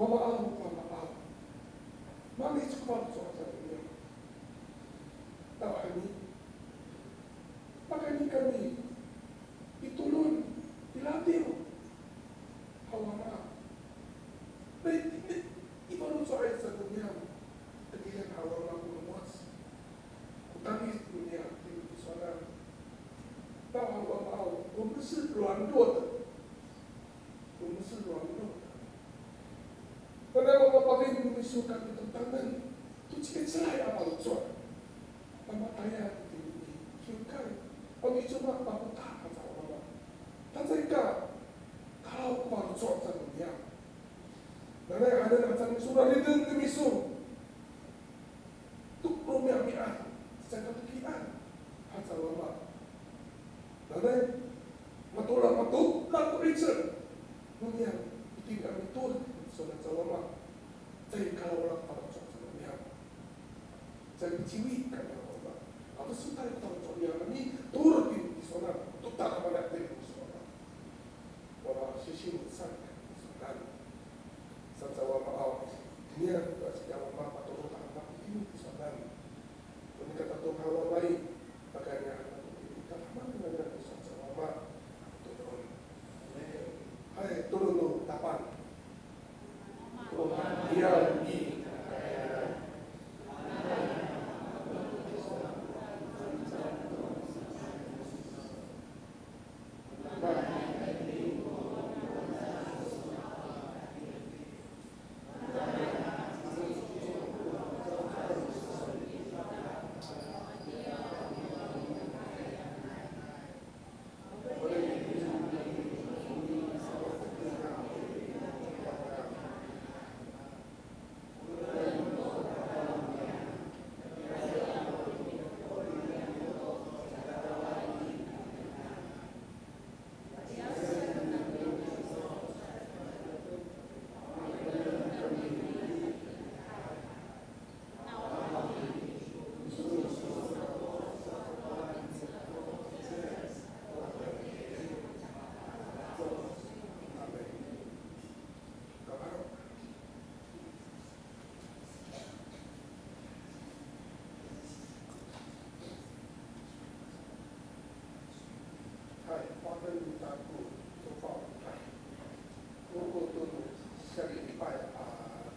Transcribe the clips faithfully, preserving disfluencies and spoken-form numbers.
Mama aw, mama aw. Mami, ciko faloco' sa kami. Tawhani. Pakayni kami i tolon, i ladiw. Haw Wama. Nay, nay, i faloco'ay sa ko niyam. Tengil haw Wama ko lomoc. Ko tangic ko niyam, tini tisowanan. Tawhani haw Wama aw, 我们是软弱的。 我们是软弱的。Nanay Wama, pakayni miso kami to taneng to cikicelay a faloco'. Mamatayal itini i kiwkay. Ano i coma mapotah haca Wama. Tacay ka, kalaw ko faloco' sa ko niyam. Nanay hanan haca miso, rariden no miso to romi'ami'ad, caay katokian haca Wama. Nanay matola, matola ko 'icel no niyam, itini kami to, sowal haca Wama. Caay kalawla ko faloco' no niyam. Caay piciwi kami haca Wama. Ato sotay ko faloco' niyam, kami to itini tisowanan, to tadamaanay tisowanan. Wama, sisiw sa kami tisowanan. Saan sa Wama aw, niyam, saan sa Wama, patoro' ta haw Wama itini tisowanan. Nika tato haw Wama i, pakayni haw Wama itini, tato haw Wama, saan sa Wama, tolon. Hay, tolon no tapang. Wama niyam i, Hay, fangcal no mako to falo. Koko to no saka lipay a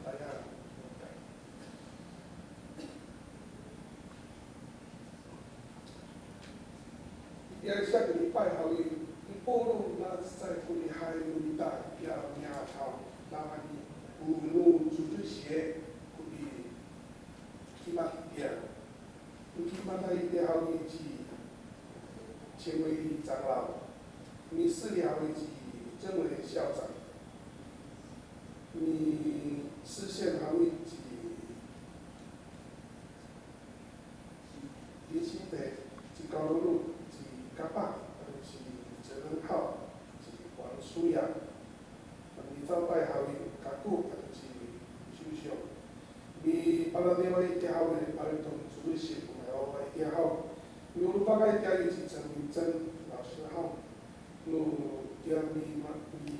tayal. Itiya saka lipay haw i, polong na cecay ko lihay no mita itiya romi'ad haw, nawhani o no 主日学 ko pikimat itiya. Mikimatay itiya haw i ci 前委长老, miseli haw i ci 政委校长, miseli haw i ci Lisite, ci Kalolo, ci Kapah, ato ci Celenghao, ci Wangsoya. Micawpay haw i kako ato ci Siwsiw. Mipaladeway itiya haw i, palito 主日学 ko mawawa itiya haw. Mi'oripakay itiya i ci Cengmicen 老师 haw. No itiya mi, ma, mi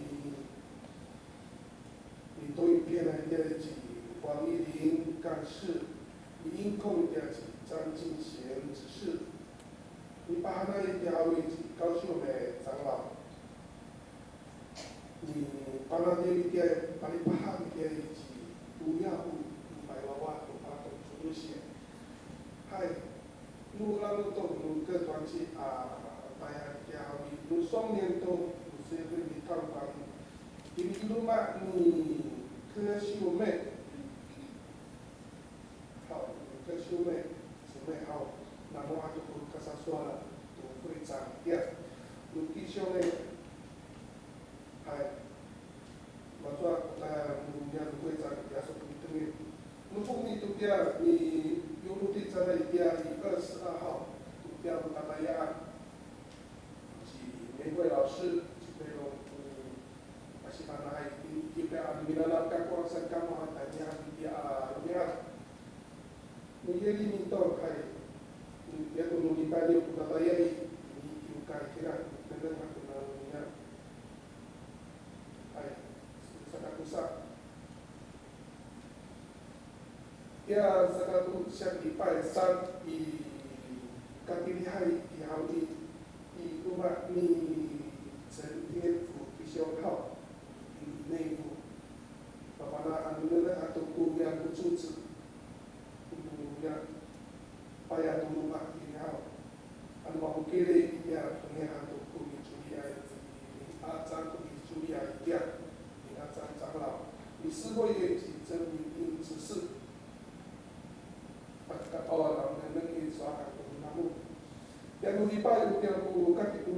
Mitoy piyana itiya ci Wang Ilin 干事, miingkong itiya ci 张敬贤执事, mipahanay itiya haw i ci 高秀美长老, mipaladem itiya, palipahak itiya ci Toya o, no mawawa to palito 主日学. Hay, no lalotok no 各团契 a tayal itiya haw i, no 双年 to, no seven 一趟 fang, Itini i loma' ni 柯秀妹. Haw, 柯秀妹, 秀妹 haw, namo ato ko kasasowal to 会长 itiya. No 弟兄 e, hay, macowa ko tayal no niyam 会长 itiya, so mitengil. No foting to itiya, miyofoting cangra itiya i 二十二号 to itiya ko tatayal. Ci 玫瑰老师, ci Pelong, pasifana'ay, i, i, a, minanam kako saan kamo a tayal itiya a romi'ad. No Yeli Mintong, hay, itiya to no litaniw ko tatayal i, i, kiwkay kira, nengneng ako niyam. Hay, saka tosa. Ya, saka to siyakipay saan i katilihay i haw i, i loma' ni Centin Fo Kisiyong haw, i Neyfo. Pafana'an no nengneng ato koya ko coco, koya paya to loma' kini haw. Ano mafokil i, iya, tongihan to ko micoliay, mi'acan to micoliay, iya, mi'acan cangraw. Misefoy i ci Centin Fo Kisiyong. Pakakapawan a nengneng i sowal to namo. Yano lipay o tiya ko kati, o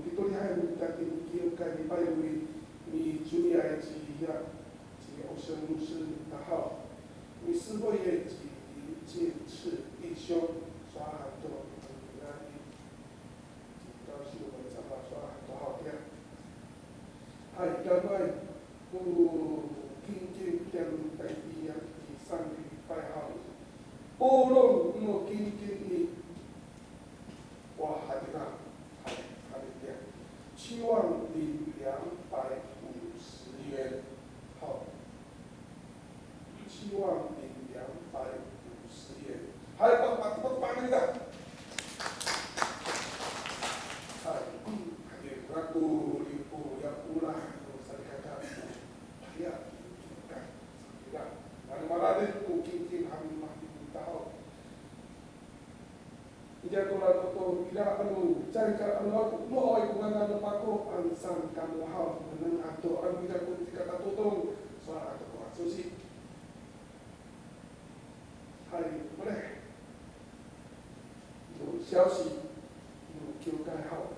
pitolihay no kati ni kiwkay lipay o i, micoliay ci, iya, ci Oseng Mose ta haw. Misefoy i ci Lim Cin Ci Dishong sowal to namo. Ci Kawsiw Maycama sowal to haw tiya. Hay, damay ko kingking tiya no tayni i sangkilipay haw. Polong no kingking i, wa, hatira, hay, hatira. 七万零两百五十元。好。 七万零两百五十元。Hay, pa, pa, pa, pa, pa, kita. Hay, hay, rato, lipo, ya, pula, salikaka. Ya, kita. Ano mararid ko kingking, hami, mah, kita, ho. Ira to ra to, ira ano, caay ka ano ako, no awaay ko ngangan no mako, an saan kamo haw, nengneng ato, ano ira ko tika tatodong, sowal ato ko asosi. Hay, 我们呢，有消息，有教会号，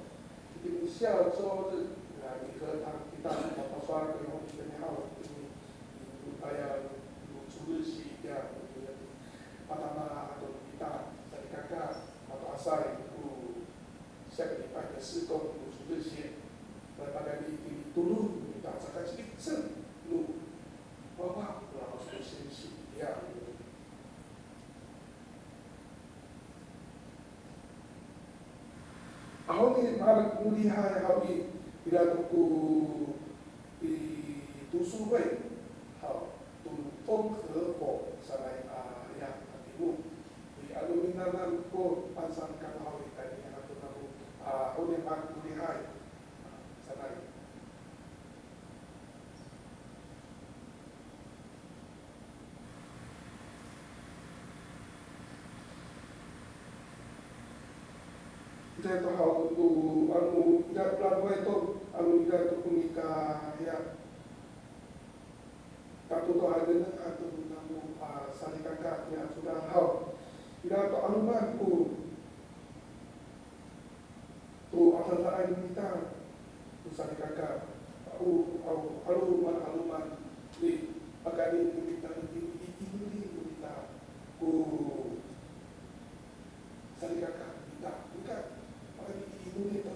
一定下周日，啊，礼拜堂，kita mapasowal ko haw, kita haw, ini, ini, aya, 主日学，ya, Patama ato kita salikaka, mato'asay ko saka lipay a sikong no 主日学. Pakayni i tolon no mita saka ci'icel no wawa, no saka singsi, ya. Aho ni, maherek no lihay haw i, ira to ko i 读书会 haw, to 风和火 sanay a, ya, a timo. I, ano minanam ko pansangkang haw i, tayni ato namo, a, o ni, maherek no lihay sanay. Ira to haw to, ano, ira, ira to, ano, ira to ko nika, ya. Katotohanan ato namo, a, salikaka, ya, sowal haw. Ira to 'aloman ko to adadaay no mita, to salikaka, o, o, 'aloman, 'aloman, i, pakayni no mita, i, i, i, no mita, ko salikaka no mita. Nika, pakayni i, i, no mita,